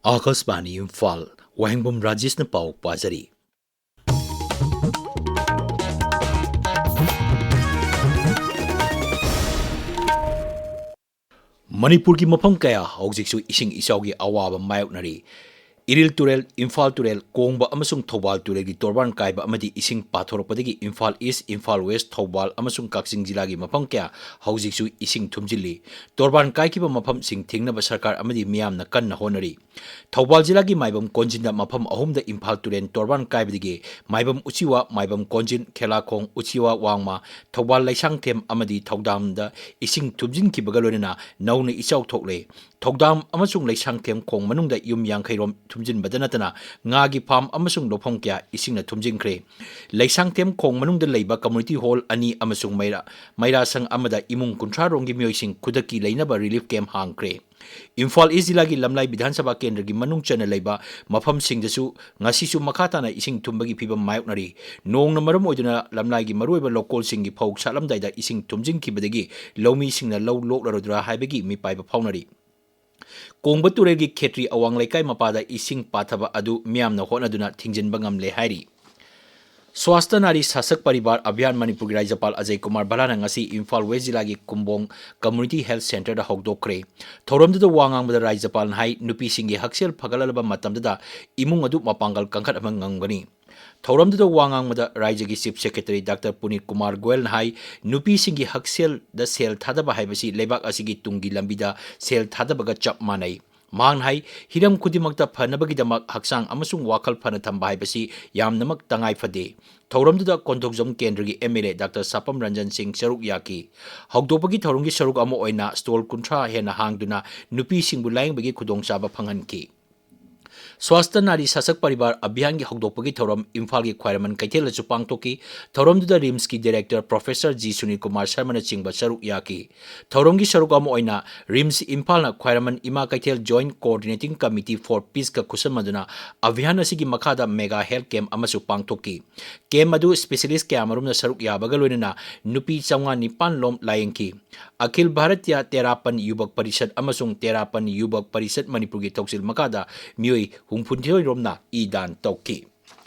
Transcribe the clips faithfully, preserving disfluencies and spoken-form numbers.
ꯑꯥꯀꯥꯁꯕꯥꯅꯤ ꯏꯝꯐꯥꯜ, ꯋꯥꯍꯦꯡꯕꯝ ꯔꯥꯖꯦꯁꯅ ꯄꯥꯎ ꯄꯥꯖꯔꯤ꯫ ꯃꯅꯤꯄꯨꯔꯒꯤ ꯃꯐꯝ ꯀꯌꯥ ꯍꯧꯖꯤꯛꯁꯨ ꯏꯁꯤꯡ ꯏꯆꯥꯎꯒꯤ ꯑꯋꯥꯕ ꯃꯥꯌꯣꯛꯅꯔꯤ꯫ ꯏꯔꯤꯜ ꯇꯨꯔꯦꯜ, ꯏꯝꯐꯥꯜ ꯇꯨꯔꯦꯜ, ꯀꯣꯡꯕ ꯑꯃꯁꯨꯡ ꯊꯧꯕꯥꯜ ꯇꯨꯔꯦꯜꯒꯤ ꯇꯣꯔꯕꯥꯟ ꯀꯥꯏꯕ ꯑꯃꯗꯤ ꯏꯁꯤꯡ ꯄꯥꯊꯣꯔꯛꯄꯗꯒꯤ ꯏꯝꯐꯥꯜ ꯏꯁ, ꯏꯝꯐꯥꯜ ꯋꯦꯁ, ꯊꯧꯕꯥꯜ ꯑꯃꯁꯨꯡ ꯀꯛꯆꯤꯡ ꯖꯤꯂꯥꯒꯤ ꯃꯐꯝ ꯀꯌꯥ ꯍꯧꯖꯤꯛꯁꯨ ꯏꯁꯤꯡ ꯊꯨꯝꯖꯤꯜꯂꯤ꯫ ꯇꯣꯔꯕꯥꯟ ꯀꯥꯏꯈꯤꯕ ꯃꯐꯝꯁꯤꯡ ꯊꯤꯡꯅꯕ ꯁꯔꯀꯥꯔ ꯑꯃꯗꯤ ꯃꯤꯌꯥꯝꯅ ꯀꯟꯅ ꯍꯣꯠꯅꯔꯤ꯫ ꯊꯧꯕꯥꯜ ꯖꯤꯂꯥꯒꯤ ꯃꯥꯏꯕꯝ ꯀꯣꯟꯖꯤꯟꯗ ꯃꯐꯝ ꯑꯍꯨꯝꯗ ꯏꯝꯐꯥꯜ ꯇꯨꯔꯦꯜ ꯇꯣꯔꯕꯥꯟ ꯀꯥꯏꯕꯗꯒꯤ ꯃꯥꯏꯕꯝ ꯎꯆꯤꯋꯥ, ꯃꯥꯏꯕꯝ ꯀꯣꯟꯖꯤꯟ, ꯈꯦꯂꯥꯈꯣꯡ, ꯎꯆꯤꯋꯥ ꯋꯥꯡꯃ, ꯊꯧꯕꯥꯜ ꯂꯩꯁꯥꯡꯊꯦꯝ ꯑꯃꯗꯤ ꯊꯧꯗꯥꯝꯗ ꯏꯁꯤꯡ ꯊꯨꯝꯖꯤꯟꯈꯤꯕꯒ ꯂꯣꯏꯅꯅ ꯅꯧꯅ ꯏꯆꯥꯎ ꯊꯣꯛꯂꯦ꯫ ꯊꯧꯗꯥꯝ ꯑꯃꯁꯨꯡ ꯂꯩꯁꯥꯡꯊꯦꯝ ꯈꯣꯡ ꯃꯅꯨꯡꯗ ꯌꯨꯝ ꯌꯥꯡꯈꯩ ꯔꯣꯝ ꯊꯨꯝꯖꯤꯟꯕꯗ ꯅꯠꯇꯅ ꯉꯥꯒꯤ ꯐꯥꯝ ꯑꯃꯁꯨꯡ ꯂꯧꯐꯝ ꯀꯌꯥ ꯏꯁꯤꯡꯅ ꯊꯨꯝꯖꯤꯟꯈ꯭ꯔꯦ꯫ ꯂꯩꯁꯥꯡꯊꯦꯝ ꯈꯣꯡ ꯃꯅꯨꯡꯗ ꯂꯩꯕ ꯀꯝꯃ꯭ꯌꯨꯅꯤꯇꯤ ꯍꯣꯜ ꯑꯅꯤ ꯑꯃꯁꯨꯡ ꯃꯩꯔꯥ, ꯃꯩꯔꯥꯁꯪ ꯑꯃꯗ ꯏꯃꯨꯡ ꯀꯨꯟꯊ꯭ꯔꯥ ꯔꯣꯝꯒꯤ ꯃꯤꯑꯣꯏꯁꯤꯡ ꯈꯨꯗꯛꯀꯤ ꯂꯩꯅꯕ ꯔꯤꯂꯤꯐ ꯀꯦꯝꯞ ꯍꯥꯡꯈ꯭ꯔꯦ꯫ ꯏꯝꯐꯥꯜ ꯏꯁ ꯖꯤꯂꯥꯒꯤ ꯂꯝꯂꯥꯏ ꯕꯤꯙꯥꯟ ꯁꯚꯥ ꯀꯦꯟꯗ꯭ꯔꯒꯤ ꯃꯅꯨꯡ ꯆꯟꯅ ꯂꯩꯕ ꯃꯐꯝꯁꯤꯡꯗꯁꯨ ꯉꯁꯤꯁꯨ ꯃꯈꯥ ꯇꯥꯅ ꯏꯁꯤꯡ ꯊꯨꯝꯕꯒꯤ ꯐꯤꯕꯝ ꯃꯥꯌꯣꯛꯅꯔꯤ꯫ ꯅꯣꯡꯅ ꯃꯔꯝ ꯑꯣꯏꯗꯨꯅ ꯂꯝꯂꯥꯏꯒꯤ ꯃꯔꯨꯑꯣꯏꯕ ꯂꯧꯀꯣꯜꯁꯤꯡꯒꯤ ꯐꯧ ꯁꯥꯠꯂꯝꯗꯥꯏꯗ ꯏꯁꯤꯡ ꯊꯨꯝꯖꯤꯟꯈꯤꯕꯗꯒꯤ ꯂꯧꯃꯤꯁꯤꯡꯅ ꯂꯧ ꯂꯣꯛꯂꯔꯣꯏꯗ꯭ꯔꯥ ꯍꯥꯏꯕꯒꯤ ꯃꯤꯄꯥꯏꯕ ꯐꯥꯎꯅꯔꯤ꯫ ꯀꯣꯡꯕ ꯇꯨꯔꯦꯜꯒꯤ ꯈꯦꯇ꯭ꯔꯤ ꯑꯋꯥꯡ ꯂꯩꯀꯥꯏ ꯃꯄꯥꯗ ꯏꯁꯤꯡ ꯄꯥꯊꯕ ꯑꯗꯨ ꯃꯤꯌꯥꯝꯅ ꯍꯣꯠꯅꯗꯨꯅ ꯊꯤꯡꯖꯤꯟꯕ ꯉꯝꯂꯦ ꯍꯥꯏꯔꯤ꯫ ꯁ꯭ꯋꯥꯁꯊ ꯅꯥꯔꯤ ꯁꯥꯁꯛ ꯄꯔꯤꯕꯥꯔ ꯑꯚꯤꯌꯥꯟ ꯃꯅꯤꯄꯨꯔꯒꯤ ꯔꯥꯖ꯭ꯌꯄꯥꯜ ꯑꯖꯌ ꯀꯨꯃꯥꯔ ꯚꯜꯂꯥꯅ ꯉꯁꯤ ꯏꯝꯐꯥꯜ ꯋꯦꯁ ꯖꯤꯂꯥꯒꯤ ꯀꯨꯝꯕꯣꯡ ꯀꯝꯃ꯭ꯌꯨꯅꯤꯇꯤ ꯍꯦꯜꯊ ꯁꯦꯟꯇꯔꯗ ꯍꯧꯗꯣꯛꯈ꯭ꯔꯦ꯫ ꯊꯧꯔꯝꯗꯨꯗ ꯋꯥ ꯉꯥꯡꯕꯗ ꯔꯥꯖ꯭ꯌꯄꯥꯜꯅ ꯍꯥꯏ, ꯅꯨꯄꯤꯁꯤꯡꯒꯤ ꯍꯛꯁꯦꯜ ꯐꯒꯠꯍꯜꯂꯕ ꯃꯇꯝꯗꯨꯗ ꯏꯃꯨꯡ ꯑꯗꯨ ꯃꯄꯥꯡꯒꯜ ꯀꯟꯈꯠꯍꯟꯕ ꯉꯝꯒꯅꯤ꯫ ꯊꯧꯔꯝꯗꯨꯗ ꯋꯥ ꯉꯥꯡꯕꯗ ꯔꯥꯖ꯭ꯌꯒꯤ ꯆꯤꯐ ꯁꯦꯀ꯭ꯔꯦꯇꯔꯤ ꯗꯥꯛꯇꯔ ꯄꯨꯅꯤꯠ ꯀꯨꯃꯥꯔ ꯒꯣꯌꯜꯅ ꯍꯥꯏ, ꯅꯨꯄꯤꯁꯤꯡꯒꯤ ꯍꯛꯁꯦꯜꯗ ꯁꯦꯜ ꯊꯥꯗꯕ ꯍꯥꯏꯕꯁꯤ ꯂꯩꯕꯥꯛ ꯑꯁꯤꯒꯤ ꯇꯨꯡꯒꯤ ꯂꯝꯕꯤꯗ ꯁꯦꯜ ꯊꯥꯗꯕꯒ ꯆꯞ ꯃꯥꯟꯅꯩ꯫ ꯃꯍꯥꯛꯅ ꯍꯥꯏ, ꯍꯤꯔꯝ ꯈꯨꯗꯤꯡꯃꯛꯇ ꯐꯅꯕꯒꯤꯗꯃꯛ ꯍꯛꯆꯥꯡ ꯑꯃꯁꯨꯡ ꯋꯥꯈꯜ ꯐꯅ ꯊꯝꯕ ꯍꯥꯏꯕꯁꯤ ꯌꯥꯝꯅꯃꯛ ꯇꯉꯥꯏ ꯐꯗꯦ꯫ ꯊꯧꯔꯝꯗꯨꯗ ꯀꯣꯟꯊꯣꯡꯖꯝ ꯀꯦꯟꯗ꯭ꯔꯒꯤ M L A doctor Sapam Ranjan Singh ꯁꯔꯨꯛ ꯌꯥꯈꯤ꯫ ꯍꯧꯗꯣꯛꯄꯒꯤ ꯊꯧꯔꯝꯒꯤ ꯁꯔꯨꯛ ꯑꯃ ꯑꯣꯏꯅ ꯁ꯭ꯇꯣꯜ ꯀꯨꯟꯊ꯭ꯔꯥ ꯍꯦꯟꯅ ꯍꯥꯡꯗꯨꯅ ꯅꯨꯄꯤꯁꯤꯡꯕꯨ ꯂꯥꯌꯦꯡꯕꯒꯤ ꯈꯨꯗꯣꯡꯆꯥꯕ ꯐꯪꯍꯟꯈꯤ꯫ ꯁ꯭ꯋꯥꯁꯇ ꯅꯥꯔꯤ ꯁꯥꯁꯛ ꯄꯔꯤꯕꯥꯔ ꯑꯚꯤꯌꯥꯟꯒꯤ ꯍꯧꯗꯣꯛꯄꯒꯤ ꯊꯧꯔꯝ ꯏꯝꯐꯥꯜꯒꯤ ꯈ꯭ꯋꯥꯏꯔꯝꯕꯟ ꯀꯩꯊꯦꯜꯗꯁꯨ ꯄꯥꯡꯊꯣꯛꯈꯤ꯫ ꯊꯧꯔꯝꯗꯨꯗ ꯔꯤꯝꯁꯀꯤ director professor G Sunil Kumar ꯁꯔꯃꯅꯆꯤꯡꯕ ꯁꯔꯨꯛ ꯌꯥꯈꯤ꯫ ꯊꯧꯔꯝꯒꯤ ꯁꯔꯨꯛ ꯑꯃ ꯑꯣꯏꯅ ꯔꯤꯝꯁ ꯏꯝꯐꯥꯜꯅ ꯈ꯭ꯋꯥꯏꯔꯝꯕꯟ ꯏꯃꯥ ꯀꯩꯊꯦꯜ Joint Coordinating Committee for Peaceꯀ ꯈꯨꯠꯁꯝꯅꯗꯨꯅ ꯑꯚꯤꯌꯥꯟ ꯑꯁꯤꯒꯤ ꯃꯈꯥꯗ mega health camp ꯑꯃꯁꯨ ꯄꯥꯡꯊꯣꯛꯈꯤ꯫ Camp ꯑꯗꯨ specialist ꯀꯌꯥꯃꯔꯨꯝꯅ ꯁꯔꯨꯛ ꯌꯥꯕꯒ ꯂꯣꯏꯅꯅ ꯅꯨꯄꯤ ꯆꯥꯝꯃꯉꯥ ꯅꯤꯄꯥꯟ ꯂꯣꯝ ꯂꯥꯌꯦꯡꯈꯤ꯫ ꯑꯈꯤꯜ ꯚꯥꯔꯠꯇꯤꯌꯥ ꯇꯦꯔꯥꯄꯟ ꯌꯨꯕꯛ ꯄꯔꯤꯁꯠ ꯑꯃꯁꯨꯡ ꯇꯦꯔꯥꯄꯟ ꯌꯨꯕꯛ ꯄꯔꯤꯁꯠ ꯃꯅꯤꯄꯨꯔꯒꯤ ꯊꯧꯁꯤꯜ ꯃꯈꯥꯗ ꯃꯤꯑꯣꯏ ꯍꯨꯝꯐꯨꯅꯤꯊꯣꯏ ꯔꯣꯝꯅ ꯏ ꯗꯥꯟ ꯇꯧꯈꯤ꯫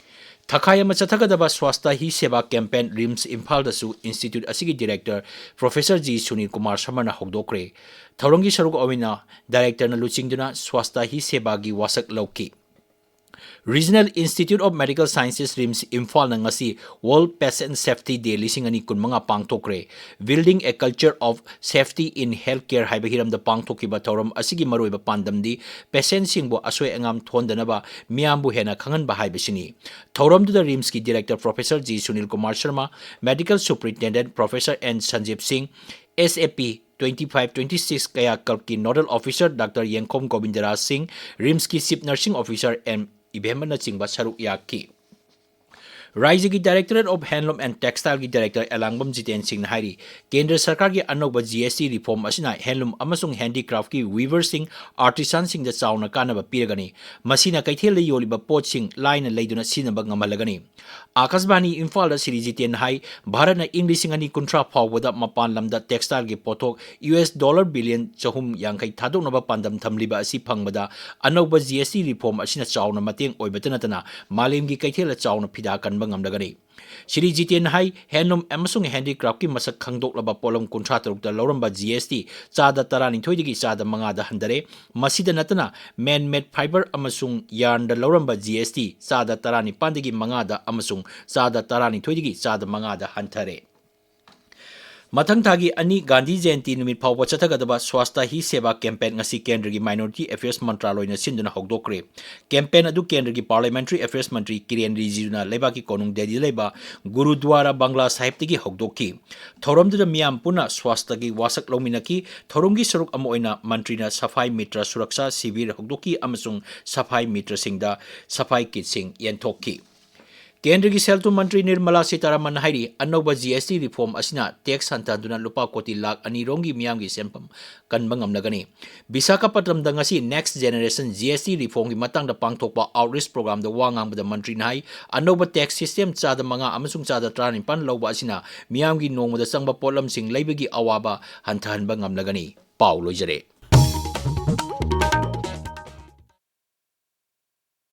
ꯊꯈꯥꯏ ꯑꯃ ꯆꯠꯊꯒꯗꯕ ꯁ꯭ꯋꯥꯁꯇ ꯍꯤ ꯁꯦꯕꯥ campaign ꯔꯤꯝꯁ ꯏꯝꯐꯥꯜꯗꯁꯨ institute ꯑꯁꯤꯒꯤ director professor G Sunil Kumar ꯁꯔꯃꯅ ꯍꯧꯗꯣꯛꯈ꯭ꯔꯦ꯫ ꯊꯧꯔꯝꯒꯤ ꯁꯔꯨꯛ ꯑꯣꯏꯅ ꯗꯥꯏꯔꯦꯛꯇꯔꯅ ꯂꯨꯆꯤꯡꯗꯨꯅ ꯁ꯭ꯋꯥꯁꯇ ꯍꯤ ꯁꯦꯕꯥꯒꯤ ꯋꯥꯁꯛ ꯂꯧꯈꯤ꯫ Regional Institute of Medical Sciences RIMS ꯏꯝꯐꯥꯜꯅ ꯉꯁꯤ World Patient Safety Day ꯂꯤꯁꯤꯡ ꯑꯅꯤ ꯀꯨꯟꯃꯉꯥ ꯄꯥꯡꯊꯣꯛꯈ꯭ꯔꯦ꯫ Building a Culture of Safety in Healthcare ꯍꯥꯏꯕ ꯍꯤꯔꯝꯗ ꯄꯥꯡꯊꯣꯛꯈꯤꯕ ꯊꯧꯔꯝ ꯑꯁꯤꯒꯤ ꯃꯔꯨꯑꯣꯏꯕ ꯄꯥꯟꯗꯝꯗꯤ patientꯁꯤꯡꯕꯨ ꯑꯁꯣꯏ ꯑꯉꯥꯝ ꯊꯣꯛꯍꯟꯗꯅꯕ ꯃꯤꯌꯥꯝꯕꯨ ꯍꯦꯟꯅ ꯈꯪꯍꯟꯕ ꯍꯥꯏꯕꯁꯤꯅꯤ꯫ ꯊꯧꯔꯝꯗꯨꯗ ꯔꯤꯝꯁꯀꯤ director professor G Sunil Kumar Sharma, medical superintendent professor N Sanjib Singh, S A P twenty five twenty six ꯀꯌꯥꯀꯜꯞꯀꯤ nodal officer doctor Yengkhom Gobindaraj Singh, ꯔꯤꯝꯁꯀꯤ ꯆꯤꯐ ꯅꯔꯁꯤꯡ ꯑꯣꯐꯤꯁꯔ ꯑꯦꯝ ꯏꯕꯦꯝꯍꯟꯅꯆꯤꯡꯕ ꯁꯔꯨꯛ ꯌꯥꯈꯤ꯫ ꯔꯥꯏꯖ꯭ꯌꯒꯤ Directorate of Handloom and Textileꯒꯤ ꯗꯥꯏꯔꯦꯛꯇꯔ ꯑꯦꯂꯥꯡꯕꯝ ꯖꯤꯇꯦꯟ ꯁꯤꯡꯅ ꯍꯥꯏꯔꯤ, ꯀꯦꯟꯗ꯭ꯔ ꯁꯔꯀꯥꯔꯒꯤ ꯑꯅꯧꯕ G S T reform ꯑꯁꯤꯅ handloom ꯑꯃꯁꯨꯡ handicraftꯀꯤ weaverꯁꯤꯡ, artisanꯁꯤꯡꯗ ꯆꯥꯎꯅ ꯀꯥꯟꯅꯕ ꯄꯤꯔꯒꯅꯤ꯫ ꯃꯁꯤꯅ ꯀꯩꯊꯦꯜꯗ ꯌꯣꯜꯂꯤꯕ ꯄꯣꯠꯁꯤꯡ ꯂꯥꯏꯅ ꯂꯩꯗꯨꯅ ꯁꯤꯖꯤꯟꯅꯕ ꯉꯝꯍꯜꯂꯒꯅꯤ꯫ ꯑꯥꯀꯥꯁꯕꯥꯅꯤ ꯏꯝꯐꯥꯜꯗ ꯁ꯭ꯔꯤ ꯖꯤꯇꯦꯟꯅ ꯍꯥꯏ, ꯚꯥꯔꯠꯅ ꯏꯪ ꯂꯤꯁꯤꯡ ꯑꯅꯤ ꯀꯨꯟꯊ꯭ꯔꯥ ꯐꯥꯎꯕꯗ ꯃꯄꯥꯟ ꯂꯝꯗ textileꯒꯤ ꯄꯣꯠꯊꯣꯛ U S dollar billion ꯆꯍꯨꯝ ꯌꯥꯡꯈꯩ ꯊꯥꯗꯣꯛꯅꯕ ꯄꯥꯟꯗꯝ ꯊꯝꯂꯤꯕ ꯑꯁꯤ ꯐꯪꯕꯗ ꯑꯅꯧꯕ G S T reform ꯑꯁꯤꯅ ꯆꯥꯎꯅ ꯃꯇꯦꯡ ꯑꯣꯏꯕꯇ ꯅꯠꯇꯅ ꯃꯥꯂꯦꯝꯒꯤ ꯀꯩꯊꯦꯜꯗ ꯆꯥꯎꯅ ꯐꯤꯗꯥ ꯀꯟꯕ ꯉꯝꯂꯒꯅꯤ꯫ ꯁ꯭ꯔꯤ ꯖꯤꯇꯦꯟꯅ ꯍꯥꯏ, handloom ꯑꯃꯁꯨꯡ handicraftꯀꯤ ꯃꯁꯛ ꯈꯪꯗꯣꯛꯂꯕ ꯄꯣꯠꯂꯝ ꯀꯨꯟꯊ꯭ꯔꯥ ꯇꯔꯨꯛꯇ ꯂꯧꯔꯝꯕ G S T ꯆꯥꯗ ꯇꯔꯥꯅꯤꯊꯣꯏꯗꯒꯤ ꯆꯥꯗ ꯃꯉꯥꯗ ꯍꯟꯊꯔꯦ꯫ ꯃꯁꯤꯗ ꯅꯠꯇꯅ man made fiber ꯑꯃꯁꯨꯡ yarnꯗ ꯂꯧꯔꯝꯕ G S T ꯆꯥꯗ ꯇꯔꯥꯅꯤꯄꯥꯟꯗꯒꯤ ꯃꯉꯥꯗ ꯑꯃꯁꯨꯡ ꯆꯥꯗ ꯇꯔꯥꯅꯤꯊꯣꯏꯗꯒꯤ ꯆꯥꯗ ꯃꯉꯥꯗ ꯍꯟꯊꯔꯦ꯫ ꯃꯊꯪ ꯊꯥꯒꯤ ꯑꯅꯤ ꯒꯥꯟꯙꯤ ꯖꯌꯟꯇꯤ ꯅꯨꯃꯤꯠ ꯐꯥꯎꯕ ꯆꯠꯊꯒꯗꯕ ꯁ꯭ꯋꯥꯁꯇ ꯍꯤ ꯁꯦꯕꯥ ꯀꯦꯝꯄꯦꯟ ꯉꯁꯤ ꯀꯦꯟꯗ꯭ꯔꯒꯤ ꯃꯥꯏꯅꯣꯔꯤꯇꯤ ꯑꯦꯐꯤꯌꯔꯁ ꯃꯟꯇ꯭ꯔꯥꯂꯣꯏꯅ ꯁꯤꯟꯗꯨꯅ ꯍꯧꯗꯣꯛꯈ꯭ꯔꯦ꯫ ꯀꯦꯝꯄꯦꯟ ꯑꯗꯨ ꯀꯦꯟꯗ꯭ꯔꯒꯤ ꯄꯥꯔꯂꯤꯌꯥꯃꯦꯟꯇꯔꯤ ꯑꯦꯐꯤꯌꯔꯁ ꯃꯟꯇ꯭ꯔꯤ ꯀꯤꯔꯦꯟ ꯔꯤꯖꯤꯖꯨꯅ ꯂꯩꯕꯥꯛꯀꯤ ꯀꯣꯅꯨꯡ ꯗꯦꯜꯂꯤꯗ ꯂꯩꯕ ꯒꯨꯔꯨꯗ꯭ꯋꯥꯔꯥ ꯕꯪꯒ꯭ꯂꯥ ꯁꯥꯍꯤꯕꯇꯒꯤ ꯍꯧꯗꯣꯛꯈꯤ꯫ ꯊꯧꯔꯝꯗꯨꯗ ꯃꯤꯌꯥꯝ ꯄꯨꯟꯅ ꯁ꯭ꯋꯥꯁꯇꯒꯤ ꯋꯥꯁꯛ ꯂꯧꯃꯤꯟꯅꯈꯤ꯫ ꯊꯧꯔꯝꯒꯤ ꯁꯔꯨꯛ ꯑꯃ ꯑꯣꯏꯅ ꯃꯟꯇ꯭ꯔꯤꯅ ꯁꯐꯥꯏ ꯃꯤꯇ꯭ꯔ ꯁꯨꯔꯛꯁꯥ ꯁꯤꯕꯤꯔ ꯍꯧꯗꯣꯛꯈꯤ ꯑꯃꯁꯨꯡ ꯁꯐꯥꯏ ꯃꯤꯇ꯭ꯔꯁꯤꯡꯗ ꯁꯐꯥꯏ ꯀꯤꯠꯁꯤꯡ ꯌꯦꯟꯊꯣꯛꯈꯤ꯫ ꯀꯦꯟꯗ꯭ꯔꯒꯤ ꯁꯦꯜ ꯊꯨꯝ ꯃꯟꯇ꯭ꯔꯤ ꯅꯤꯔꯃꯂꯥ ꯁꯤꯇꯥꯔꯥꯃꯟ ꯍꯥꯏꯔꯤ, ꯑꯅꯧꯕ ꯖꯤ ꯑꯦꯁ ꯇꯤ ꯔꯤꯐꯣꯔꯝ ꯑꯁꯤꯅ ꯇꯦꯛꯁ ꯍꯟꯊꯍꯟꯗꯨꯅ ꯂꯨꯄꯥ ꯀꯣꯇꯤ ꯂꯥꯈ ꯑꯅꯤ ꯔꯣꯝꯒꯤ ꯃꯤꯌꯥꯝꯒꯤ ꯁꯦꯟꯐꯝ ꯀꯟꯕ ꯉꯝꯂꯒꯅꯤ꯫ ꯕꯤꯁꯥꯈꯥꯄꯠꯅꯝꯗ ꯉꯁꯤ ꯅꯦꯛꯁ ꯖꯦꯅꯦꯔꯦꯁꯟ ꯖꯤ ꯑꯦꯁ ꯇꯤ ꯔꯤꯐꯣꯔꯝꯒꯤ ꯃꯇꯥꯡꯗ ꯄꯥꯡꯊꯣꯛꯄ ꯑꯥꯎꯠꯔꯤꯆ ꯄ꯭ꯔꯣꯒ꯭ꯔꯥꯝꯗ ꯋꯥ ꯉꯥꯡꯕꯗ ꯃꯟꯇ꯭ꯔꯤꯅ ꯍꯥꯏ, ꯑꯅꯧꯕ ꯇꯦꯛꯁ ꯁꯤꯁꯇꯦꯝ ꯆꯥꯗ ꯃꯉꯥ ꯑꯃꯁꯨꯡ ꯆꯥꯗ ꯇꯔꯥꯅꯤꯄꯥꯟ ꯂꯧꯕ ꯑꯁꯤꯅ ꯃꯤꯌꯥꯝꯒꯤ ꯅꯣꯡꯃꯗ ꯆꯪꯕ ꯄꯣꯠꯂꯝꯁꯤꯡ ꯂꯩꯕꯒꯤ ꯑꯋꯥꯕ ꯍꯟꯊꯍꯟꯕ ꯉꯝꯂꯒꯅꯤ꯫ ꯄꯥꯎ ꯂꯣꯏꯖꯔꯦ꯫